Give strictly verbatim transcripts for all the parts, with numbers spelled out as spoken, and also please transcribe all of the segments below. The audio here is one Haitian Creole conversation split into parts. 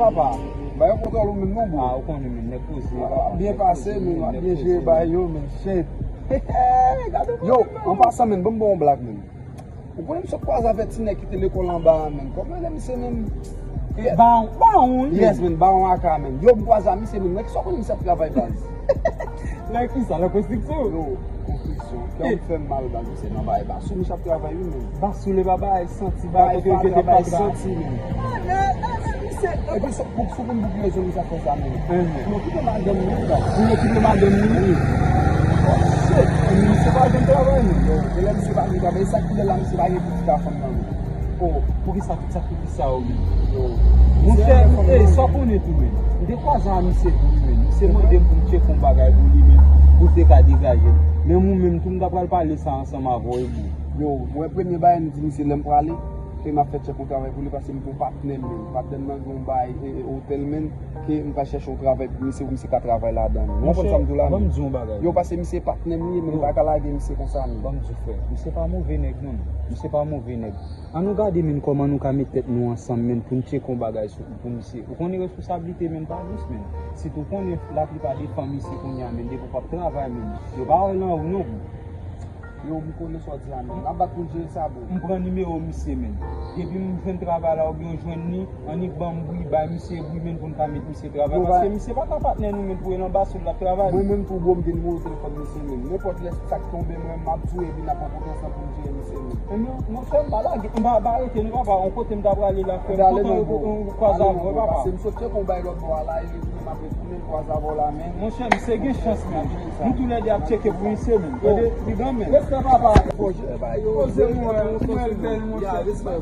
Papa, ba yo kontwòl ou menm non, bro. Ah, ou konnen, men, nèg poze, papa. Byen pase, men, byen jere ba yo, men, shit. Yo, an pasan, men, ban m ba w yon blag, men. Ou konnen m sot kwaze avèk ti nèg ki te lekòl anba a, men. Kòman rele misye menm? Bawon, Bawon, wi. Yes, men, Bawon Aka, men. Yo, m kwaze a misye, men. Mwen ki sa konnen misye ap travay baz. Nan kisa? Nan konstriksyon? Yo, konstriksyon. Kè m fè m mal baz, misye nan bagay baz. Sou misye ap travay, wi, men. Baz sou le bagay, santi, bagay kote yo jete fatra. Santi, men. Epi, sou pou, sou pou m pou ki rezon misye ap fè sa, men. Pou yo kite madanm li, baz. Pou yo kite madanm li? Wi. Oh, shit. Epi, misye pa jwenn travay, men. Yo, genlè misye pa jwenn travay. E sa ki fè la misye pa gen pou ti ka fanm nan, men. Oh, poukisa tout sakrifis sa yo, men? Yo. Monchè, sa w konnen tou, men. M te kwaze a misye tou, men. Misye mande m pou m tcheke yon bagay pou li, men, pou l te ka degaje l. Men ou menm tou, m ta pral pale sa ansanm avè w, wi. Yo, ou wè premye bagay m di misye lè m prale, ke m ap fè tchèk yon travay pou li, paske m gen yon patnè m, men. Patnè m nan gen yon bagay, e, e, otèl, men, ke m pral chèche yon travay pou misye, pou misye ka travay ladan l. Ou konprann sa m di w la, men? Ban m di w yon bagay. Yo, paske misye patnè m li ye, men m pa ka lage misye konsa, men. Ban m di w, frè. Misye pa move nèg, non. Misye pa move nèg. An nou gade, men, kòman nou ka met tèt nou ansanm, men, pou n tcheke yon bagay sou, pou misye. Ou konnen responsablite, men, pa dous, men. Sitou konnen laplipa de fanm isi kounye a, men, depi w p ap travay, men, yo pa wè nan ou, non, bro. Yo, m konnen sa w di a, men. N ap bat pou n jere sa, bro. M pran nimewo misye, men. Depi m jwenn travay la, oubyen w jwenn li, annik ban m bri, bay misye bri, men, pou n ka met misye travay. Paske misye pa ka patnè nou, men, pou l anba sou l ap travay. Mwen menm tou, bro, m gen nimewo telefòn misye, men. Nenpòt lè sa k tonbe, mwen, m ap di w, epi n ap rankontre ansanm pou n jere misye, men. Ebyen, monchè, m pa lage, m pa, m pa rete, non, papa, yon kote m ta prale la, frè, m kontan yo kwaze avè w, papa. Paske m sot tcheke yon bagay lòt bò a la, e m ap retounen kwaze avè w la, men. Monchè, misye gen chans, men. Nou toulède ap tcheke pou misye, men. Gade, li granmèt. Respè, papa. Poze mwen, mwen bèl, monchè. Respè.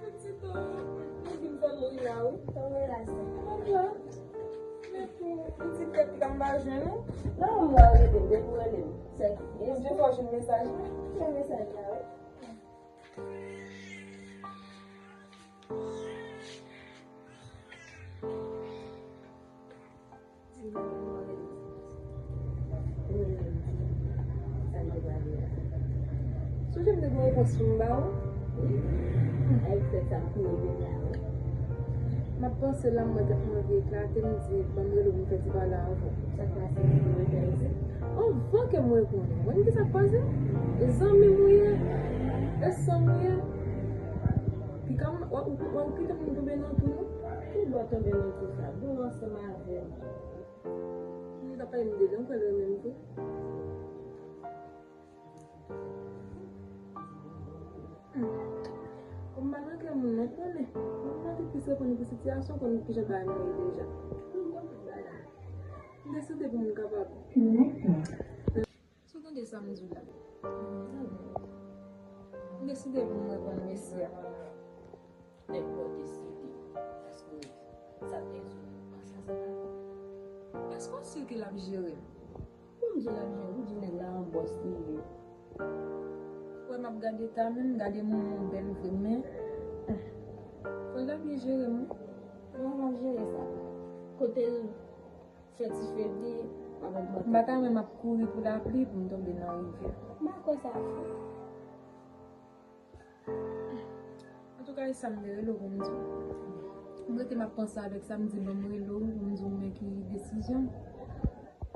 Pitit, oh, mwen vin fè Lori la, wi. Kòman la, sè? Mwen la. Men pou pitit tèt li ka m pa jwenn ou. Non, m la, rete, depi w rele m. Sè, Bondye fè w jwenn mesaj la. Jwenn mesaj la, wi. Sonje m te gen yon repons pou m ba ou? Wi. Ay, poutèt sa m kouri vin la, wi. M ap panse la, m wè tèt mwen anvi eklate, m di, ban m rele w pou m fè ti pale avè w. Sa k pase, m rete isit? Anvan ke m reponn ou, mwen, kisa k pase? E zanmi m ou ye? E sè m ou ye? Pika m, w ap, w ap kite m tonbe nan tou, non? Ki bò tonbe nan tou sa? Bon, ansanm avè m. M ta pale m de li, m kwè l renmen m tou. Hmm. Kòm m pa nan kè moun nan, konnen. Mwen pa te plis reponn pou sitiyasyon, konn kijan bagay mwen ye deja. M deside pou m kapab. Si w tande sa m di w la, m deside pou m reponn mesye a. Nèg pa w deside, paske sa te di w, pa sa se pa. Èske w si ke l ap jere m? Pou m di l ap jere m, di nèg la yon bòs li ye. Ou wè m ap gade eta menm, gade moun vèl vre, men fò l ta byen jere m wi. Non, l ap jere sa. Kote l fè ti febli, m ap ogmante. M pa ka menm ap kouri pou lapli pou m tonbe nan rivyè. M pa kwè sa fè. Antouka, e sa m te rele w pou m di w. M rete m ap panse avèk sa, m di ban m rele w pou m di w men ki desizyon m.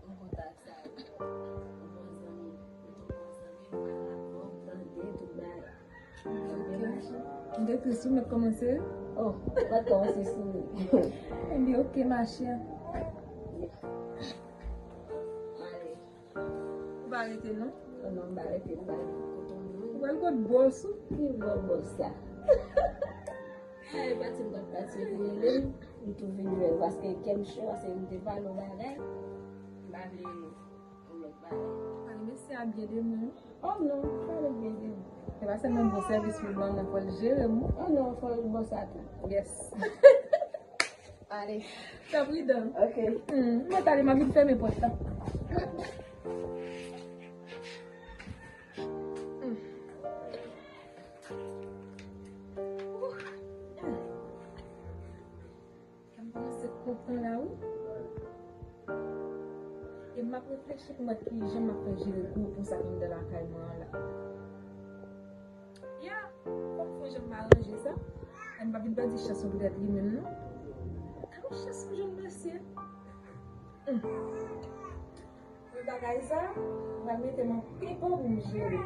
M kontan ak sa. Ou bon zanmi, ou tou bon zanmi, m pale avè w, m tande tout bagay. Ok. M te tris wi, m mèt kòmanse ri. Oh, ou pa t kòmanse souri. Ebyen, ok, ma chère. Ale. Ou pa rete non? Oh non, m pa rete, m pa rete kote w non. Ou pral kot bòs ou? Ki bò bòs sa? Ay, pati m t ap pati epi rele m, m tou vin wè l, paske kè m cho, paske m te pale w bagay, m pa vle yon lòt bagay. Pale mesye a byen de mwen wi. Oh non, pale byen de mwen. Se pa sèlman bon sèvis pou l ban nan, fò l jere m. Oh non, fò l bon sa tou. Yes. Ale. Sa pridan. Ok. Hmm, mwen t ale, m ap vin fèmen pòt la. Hmm. Kè m kòmanse kontan la, wi. E m ap reflechi pou m wè kijan m ap fè jere gwo pou sa ki anndan lakay mwen an la. Ya, fò m fè jan m aranje sa. Ann pa vin pèdi chans mwen poutèt li menm, non. Gade yon chans m jwenn, mesye. Hmm. Pou bagay sa, m pral mete m an pepo pou m jere.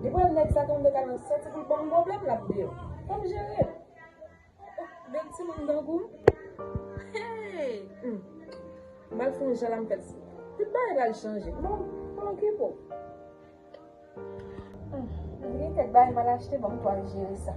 Depi w wè nèg sa tonbe ka nan santi pou l ban m pwoblèm, l ap deyò. Fò m jere. Oh, oh, bèl timoun tankou m. Hey! Hmm. M pral fè yon jan la m fè l. Tout bagay pral chanje. Bon, bon, okipe w. Hmm. Gen kèk bagay m al achte, bon, m pral jere sa.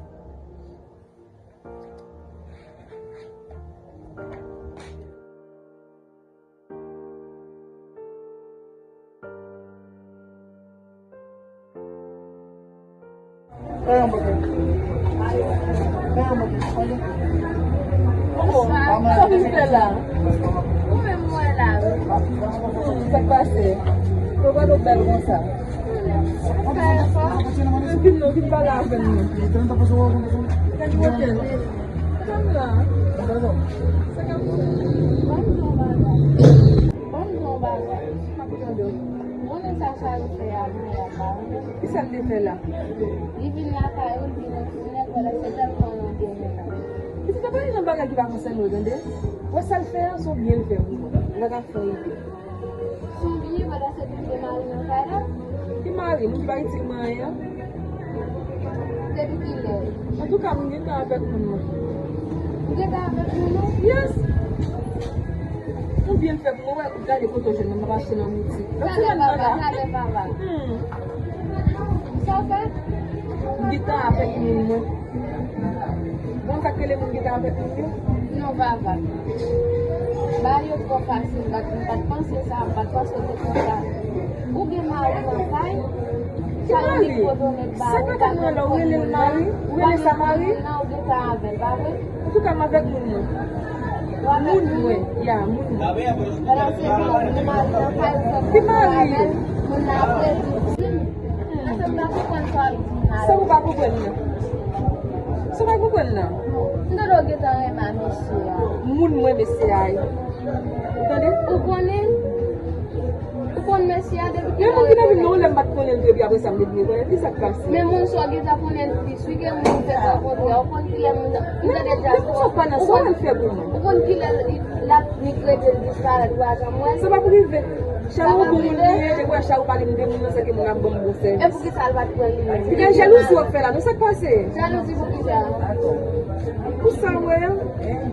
Sa w vin fè la? Ou menm mwen la wi. Sa k pase? Poukisa w bèl konsa? Vin non, vin pale avè m non. Gade kote l. Ban m di yon bagay. Ban m di yon bagay. M ap tande w. Ou konnen sa Charles fè a, mwen ap ba ou. Kisa l te fè la? Li vin lakay ou, li vin nan jounen, pandan se tèl fwa nan jounen la. Kisa sa pa gen nan bagay ki pa konsène w, tande? Wè sa l fè a, se yon byen l fè pou mwen. Ou pa ka fè yon ide. Son byen, pandan se te gen mari nan kay la? Ki mari? Moun ki pa itil mwen anyen an? Depi kilè? Antouka, m gentan avèk moun mwen. Ou gentan avèk moun ou? Yes! Yon byen l fè pou mwen, wè, gade kote w jwenn mwen, m ap achte nan boutik. Talè papa, talè papa. Hmm. Sa w fè? M gentan avèk moun mwen. Bon, sa k rele moun ki ta avèk moun yo? Non, papa. Bagay yo twò fasil, m pa t, m pa t panse sa, m pa t panse w te konsa. Ou gen mari nan kay? Ki mari? Sa k ap mande w rele l mari? Ou rele sa mari? Ou gentan avè l, pa vre? Antouka, m avèk moun mwen. Moun mwen, ya, moun mwen. Ki mari? Sa w pa konprann nan? Sa w pa konprann nan? M tande w gentan renmen a mesye a. Moun mwen mesye a ye. Ou tande? Ou konnen? Ou konn mesye a depi kilè? Yon moun ki nan vi m nan, yon lè m pa t konnen l tou, epi apre sa m vin konnen l, ki sa k pase? Men moun sa w gentan konnen l plis wi ke moun ou fèk rankontre a, ou konn kilè moun nan, m tande dyaspora. Ou konn kilè l ap nik rete l disparèt, ou pa janm wè l. Sa p ap rive. Charles yon bon moun li ye, depi w wè Charles pale m de moun nan, se ke moun ap ban m bon sèvis. E poukisa l pa t pran li menm? Li gen jalouzi w ap fè la, non, sa k pase? Jalouzi poukisa? Pou sa w wè a?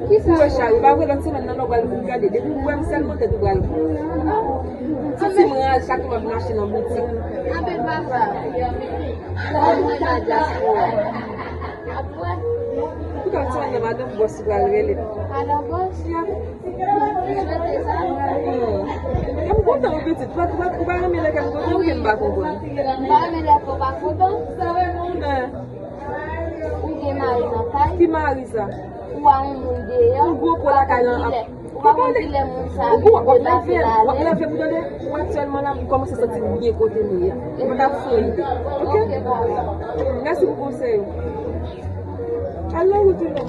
Pou wè Charles, pa vre lòt semèn nan, lè w pral vin gade, depi w wè m sèlman tèt ou pral pran. Santi m raje chak jou m ap mache nan boutik. Anpil papa. Mwen nan dyaspora. Antouka, m sonje madan bòs ou pral rele. Madan bòs? Ya. Ou swete sa? Hmm. Kè m kontan wi pitit. Ou pa, ou pa, ou pa renmen lè kè m kontan oubyen m pa konprann? M pa renmen lè kè w pa kontan. Sa vre non. Eh. Ou gen mari nan kay? Ki mari sa? Ou a yon moun deyò. Yon gwo po lakay lan ap Ou pa konn kilè moun sa ap debake la. W ap leve pou tande, ou aktyèlman la, m kòmanse santi m byen kote m ye a. Ou pa ta fè ide. Ok? Ok, baba. Mèsi pou konsèy ou. Al nan wout ou non.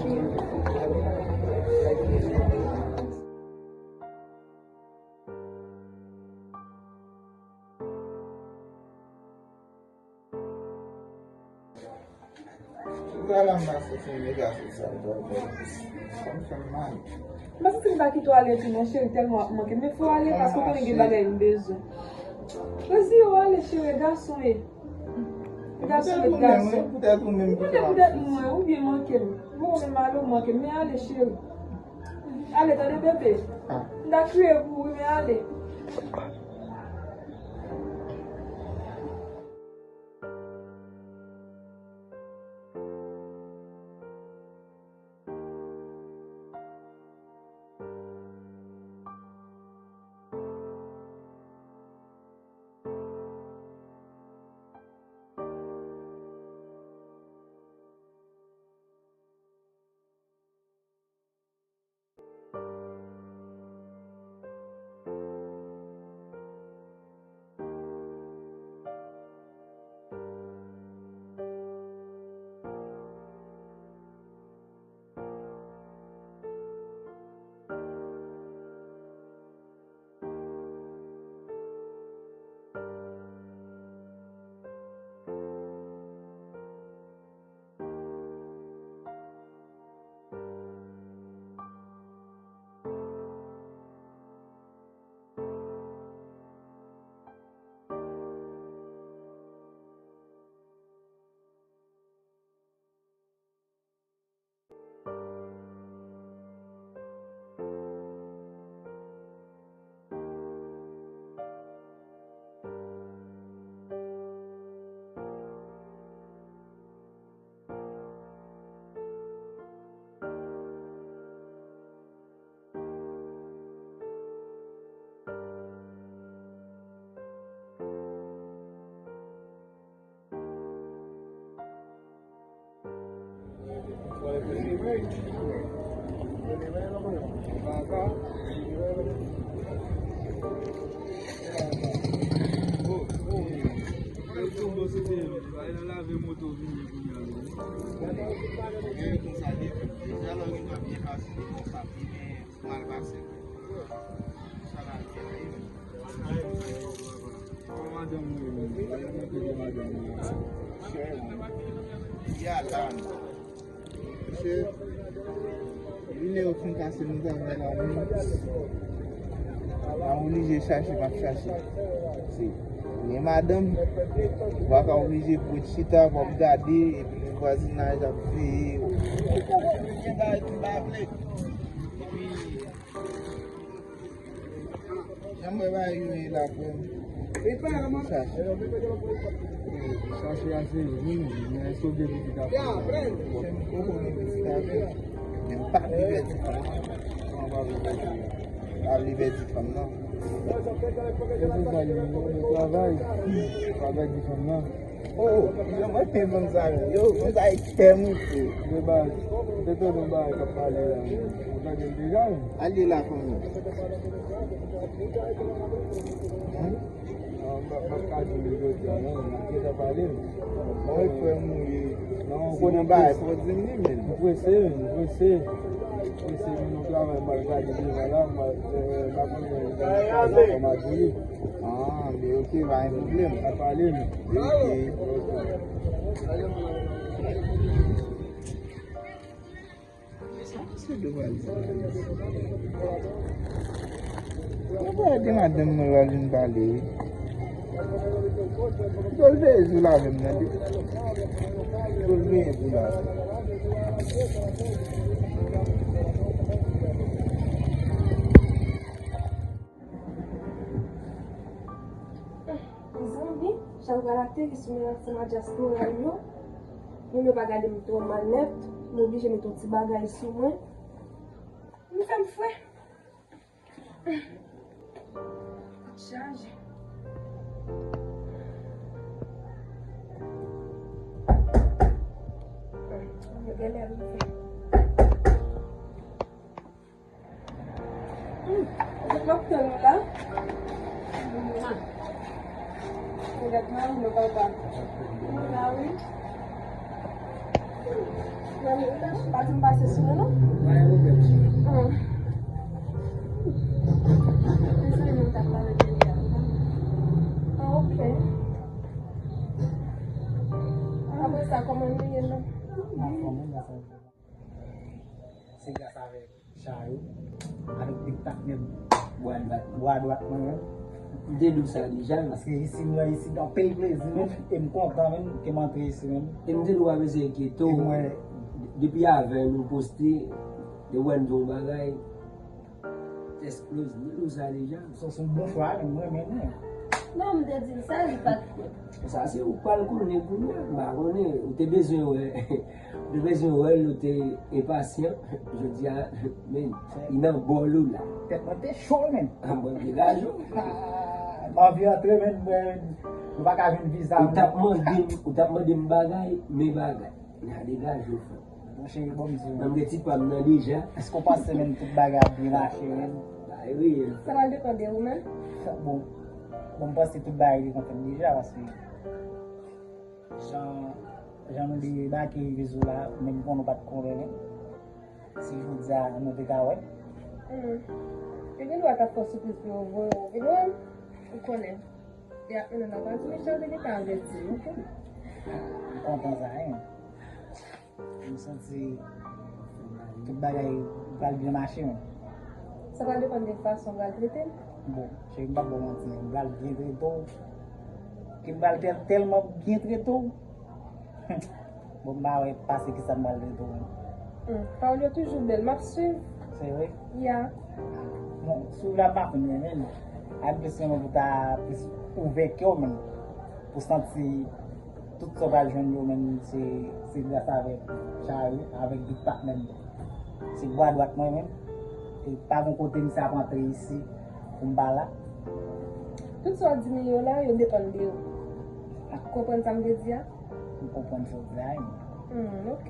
Ou pral anba sou fime gason sa, ou pral fè kòm fè m mal. M pa santi m ta kite w ale tou non, cheri, tèlman w ap manke m. Men fò w ale, paske w konnen gen bagay m bezwen. Rezi, w ale, cheri, gason ye. Gason ye, gason. Poutèt ou menm, poutèt ou menm ki fè m. Ou byen manke m. Bon, ou menm ale, ou manke m. Men ale, cheri. Ale, tande, bebe. M ta kriye pou ou, wi, men ale. Mesye, jounen yo fin pase nou travay la menm. M oblije chache, m ap chache. Se, men madanm, ou pa ka oblije pou w chita, w ap gade, epi vwazinaj ap veye. Gen bagay ki m pa vle. Epi, Jan mwen ba yo ye la frè m. Chache. Chache a se vin, men èske w gen pitit a fè? Bon, ou konnen pitit a fè. Men m pa vle pèdi fanm nan. Kòman pa vle pèdi? Pa vle pèdi fanm nan. Èske sa li menm travay? Pa pèdi fanm nan. Oh, yo, mwen te konn sa yo. Yo, konn sa yo tèm ou fè. De baz, ou te tande yon bagay k ap pale la. Ou tande l deja, wi? Al li la fanmi. Hmm? Non, m pa, m pa ka di l jodi a, non, m ap gentan pale l. Mwen frè m ou ye. Non, ou konnen bagay, fò di m li menm. M prese, m prese. M prese, men nou travay, m al gade devan la, m al, eh, m ap mande yon bagay, m a di li. Ah, men ok, pa gen pwoblèm. Ap pale m. Ok. Sa se de bal sa. Mwen pa de madanm mwen pa vin pale wi. Fò l veye sou la menm nan de. Fò l veye sou la. Mezanmi, jan m pral ateri sou men ansanm a dyaspora yo, moun yo pa gade m twò mal nèt, m oblije met yon ti bagay sou mwen. M fè m fre. Tèt chaje. Yo genlè rive. Hmm, se m ap tann ou la. Mwa. Ou gad mari nou papa. Ou la wi. Mami, ou ta pa di m pase sou nou non? Pa gen pwoblèm, cheri. Ah. Dezole, mwen t ap pale de li a. Ah, ok. Apre sa, kòman nou ye non? Anfòm, wi, anfòm. Se gras avèk Chayou, avèk Big Pac menm. Bwa dwat. Bwa dwat mwen menm. M te di w sa deja. Paske isi, mwen isi, anpil plezi menm, e m kontan menm ke m antre isi menm. E m te di w pa bezwen enkyete w. E mwen. Depi avè nou poste, te wè n di yon bagay, eksploze. M te di w sa deja. Sa se yon bon chwa menm, mwen menm. Non, m te di l sa, li pa t. Sa se ou k pral konnen kounye a, m pa konnen, ou te bezwen wè. Ou te bezwen wè l, ou te enpasyan. Jodi a, men, li nan bòl ou la. Tèt mwen te cho, men. Ah, mwen degaje w. Ah, m anvi antre, men, mwen, nou pa ka jwenn viza. Ou t ap mande m, ou t ap mande m bagay, men bagay. N a degaje w, frè. Mon cheri, bon, m di w. Nan men ti pa m nan deja. Èske w panse, men, tout bagay ap byen mache, men? Bay wi. Sa pral depann de ou menm. Bon, bon, m panse tout bagay te konn fèt deja, paske jan, jan nou debake rive sou la, menm konnen w pa t konnen menm. Si jodi a nou te ka wè. Hmm. Yo gen dwa ta fè w sipriz pou yo voye w vin wè m. Ou konnen. Y ap mennen nan pati Michel te gentan avèti m, ok? M kontan sa, hein. M santi tout bagay pral byen mache, men. Sa va depann de fason w pral trete m. Bon, cheri, m p ap ba w manti, non. M pral byen trete w. Ke m pral tèl-, tèlman byen trete w. Bon, m pa wè pase kisa m pral trete w, non. Hmm, pawòl yo toujou bèl. M ap swiv. Se vre? Ya. Bon, sou la m pa konn renmen l. A m plis renmen pou ta plis ouvè kè w, men pou santi tout sa w pral jwenn yo, men se, se gras avèk Chari, avèk Big Pac menm. Se bwa dwat mwen menm. E pa gon kote misye ap antre isi pou m pa la. Tout sa w di m yo la, yo depann de ou. Ou konprann sa m vle di a? M konprann sa w di a, wi. Hmm, ok.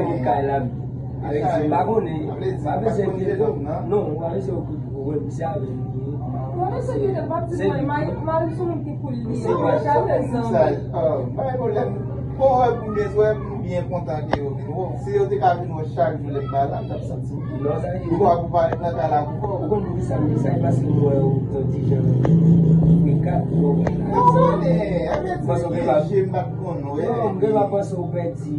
fè moun kay la. Avèk di, m pa konnen, m pa bezwen enkyete w. Non, m pa bezwen okipe w, misye avè m ye. Mwen, mesye, ki te pati, mwen, mari m se yon moun ki koul li ye, mwen, janmen. Pa gen pwoblèm. Bon, wè, pou m bezwen, m byen kontan ke yo vin wè w. Si yo te ka vin wè chak jou lè m pa la, m t ap santi m byen. Non, sa ki. Ou konn pou pale nan kay la pou kò. Ou konn poukisa m di sa? E paske m wè w t on ti jan frika, ou konprann? Non, non, men, avè di, m pa t konnen w. Non, m gentan panse w pèdi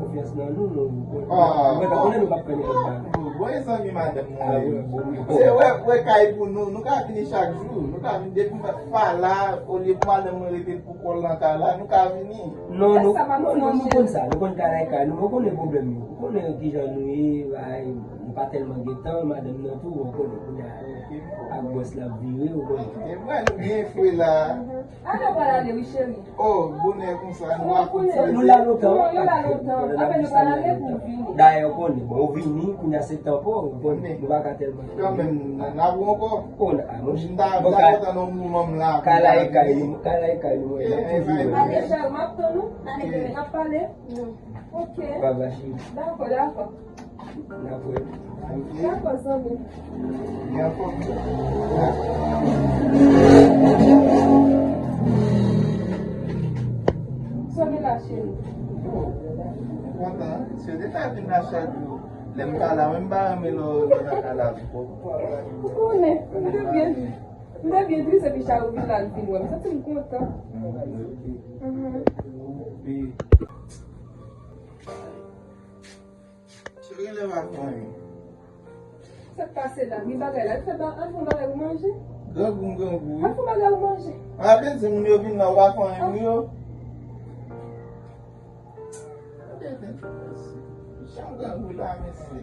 konfyans nan nou, non, ou konn. Ou gentan konnen nou p ap fè nenpòt bagay. Bon, e zanmi madanm mwen. Se wè, wè kay pou nou, nou ka vini chak jou, nou ka vini depi m pa la, olye pou madanm mwen rete pou kò l nan kay la, nou ka vini. Non, nou, non, non, nou konn sa, nou konn kay la e kay nou, nou konnen pwoblèm yo, nou konnen kijan nou ye, bay, nou pa tèlman gen tan, madanm nan tou, ou konnen, kounye a, ak bòs la ap vire, ou konnen. E vre, nou byen fre la. A, nou pral ale, wi, cheri. Oh, bonè konsa, nou rakonte. Nou la lontan. Non, yo la lontan. Apre nou pral ale pou vini. Dayè, ou konnen, bon, ou vini, kounye a se tan pa w, ou konnen, nou pa ka tèlman. Kanmenm, n ap wè ankò. Oh, n a, mwen, m ta, m ta kontan nan moman m la. Kay la e kay nou, kay la e kay nou, n ap toujou wè. Ale, cheri, m ap tann ou. N ap pale. Ok. Bye bye, cheri. Dakò, dakò. N ap wè. Dakò, zanmi. Li anfòm. Sa gen la, cheri? Yo, m kontan. Si yo te ka vin la chak jou, lè m pa la, mwen m pa renmen lè w, lè w nan kay la twòp. Ou konnen, m te byen, m te byen tris epi chak ou vin la, l vin wè m. Santi m kontan. Mhm. Epi, Cheri, lè w ap fanmi. Sa k pase la? Gen bagay la. Fè ba-, al fè yon bagay pou manje. Grangou m grangou, wi. Al fè yon bagay pou manje. A, vle di moun yo vin la, w pa fanmi pou yo? Jan grangou la, mesye.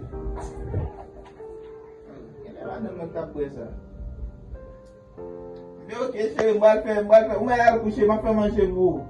Genlè madanm nan t ap bwè sa. Men oke, cheri, m pral fè, m pral fè. Ou mèt al kouche, m ap fè manje pou ou.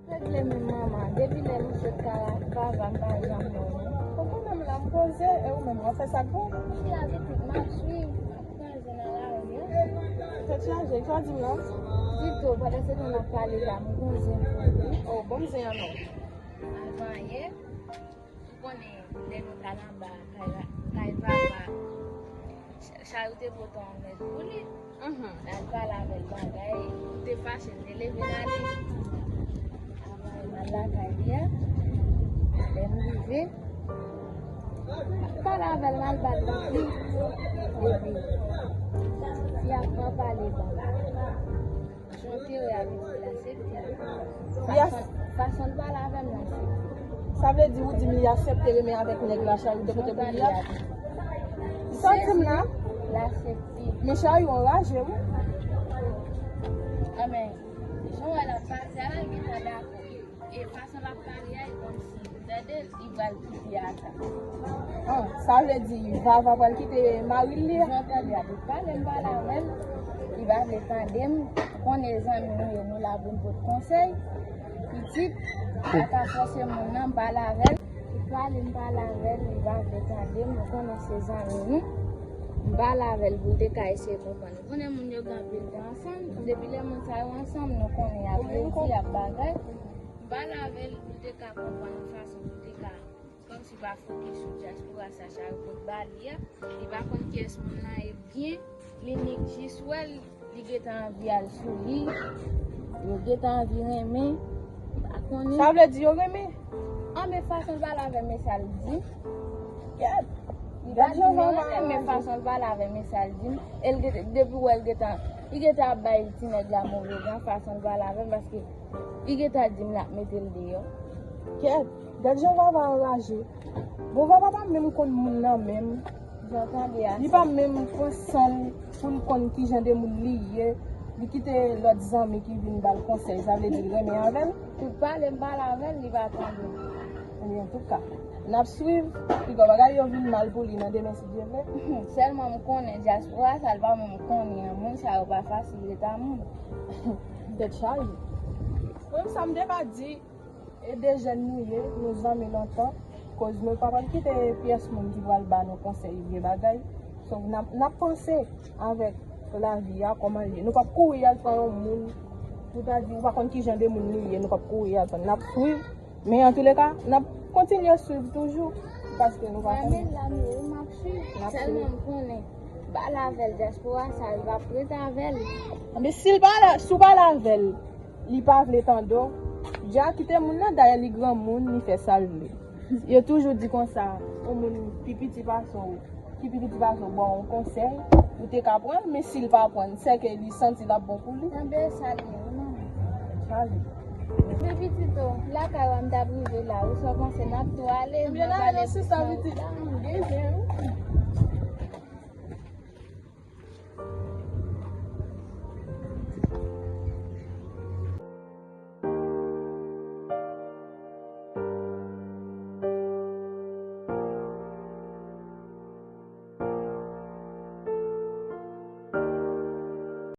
Regle menm manman, depi lè nou sot kay la, Vava m pa janm wè w. Ou konnen m la, m poze, e ou menm, w ap fè sa k bon? M la pitit, m ap swiv, m ap kraze nan lari a. Tèt chaje, sa w di m la? Dito, pandan se tan n ap pale la, m gon zen pou ou. Oh, ban m zen an non. Avan yè, ou konnen lè nou t al anba kay la, kay Vava, Cha-, Chari te pote yon nèg pou li. Mhm. L al pale avè l bagay, li te fache, l te leve l ale. Apre m al lakay li a, lè m rive, m pale avè l, m al bat li. Epi fi a pran pale ban m. Jan w te wè a pitit la, se pitit. Li as- Fason, fason l pale avè m nan, se pitit. Sa vle di ou di m li aksepte renmen avèk nèg la, Chari te pote pou li a? Sa w di m la? L aksepte. Men Chari anraje, wi. A, men, jan w wè l ap pase a la, l gentan dakò. E fason l ap pale a, e kòmsi, tande, li pral kite a sa. Ah, sa vle di Vava pral kite mari l li a? Jan w tande a, li pale, m pale avè l, li pa vle tande m. Konnen zanmi nou ye, nou la pou n pot konsèy. Pitit, pa ka fòse moun nan, m pale avè l. Li pale, m pale avè l, li pa vle tande m. Ou konnen se zanmi nou. M pale avè l pou l te ka eseye konprann. Ou konnen moun yo gen anpil tan ansanm. Depi lè moun sa yo ansanm, nou konnen y ap redi, y ap bagay. M pale avè l pou l te ka konprann yon fason pou l te ka kòmsi pa fokis sou dyaspora sa, Chari pot ba li a. Li pa konn kiyès moun lan ye byen, li nik jis wè l, li gentan anvi al sou li, yo gentan anvi renmen, m pa konnen. Sa vle di yo renmen? An, men fason l pale avè m, men sa l di m. Kèt! Li pa di m yo renmen, men fason l pale avè m, men sa l di m. E l gen-, depi wè l gentan, li gentan ap bay ti nèg la move jan, fason l pale avè m, paske li gentan di m l ap mete l deyò. Kèt! Gad jan Vava anraje. Bon, Vava pa menm konn moun nan menm. Jan w tande a, li pa menm pran san l pou l konn ki jan de moun li ye. Li kite lòt zanmi ki vin ba l konsèy, sa vle di l renmen avè l? Tout pale m pale avè l, li pa tande. Men antouka, n ap swiv, piga bagay yo vin mal pou li nan demen si Dye vle. Sèlman m konnen dyaspora sa l pa menm konnen an, moun sa yo pa fasil ret a moun. Tèt chaje. Mwen sa m te ka di, e de jèn nou ye, nou zanmi lontan, koz nou pa pral kite pyès moun ki pral ba nou konsèy vye bagay. So, n ap, n ap panse avèk lavi a, kòman l ye. Nou p ap kouri al pran yon moun, pou ta di, ou pa konn ki jan de moun li ye, nou p ap kouri al pran, n ap swiv. Men antouleka, n ap kontinye swiv toujou, paske nou pa konnen. Mwen menm la m ye, m ap swiv. Sèlman m konnen, pale avè l, dyaspora sa, l va prete avè l. Men si l pa la, si w pale avè l, li pa vle tande w, dja kite moun nan, dayè li granmoun, li fè sa l vle. Yo toujou di konsa, yon moun pi piti pase w, ki pi piti pase w ba w yon konsèy, ou te ka pran l, men si l pa pran l, sèke li santi l ap bon pou li. Tanbe sa li ye, wi manman. Chaje. Pi pitit o, lakay w a m t ap rive la, ou sa panse n ap tou ale? Ebyen, n ale sista pitit la, m gen zen, wi.